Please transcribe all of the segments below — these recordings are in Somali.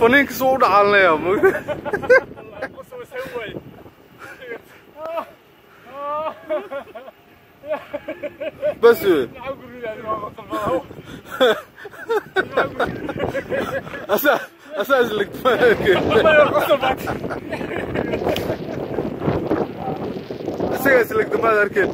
Faniinka soo u dhacaalnaya moogta. Bas wey. Asaas isaga isligdamaad arkeen.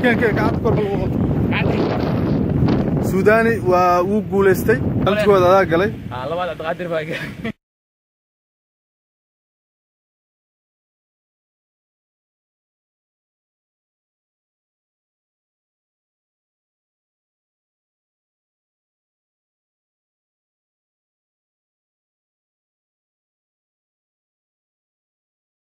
Keen keen gacanta kor lagu qabto. Suudani waa wuu guulaystay. Halkooda adaa galay. Labaad Cabdiqaadir baa galay.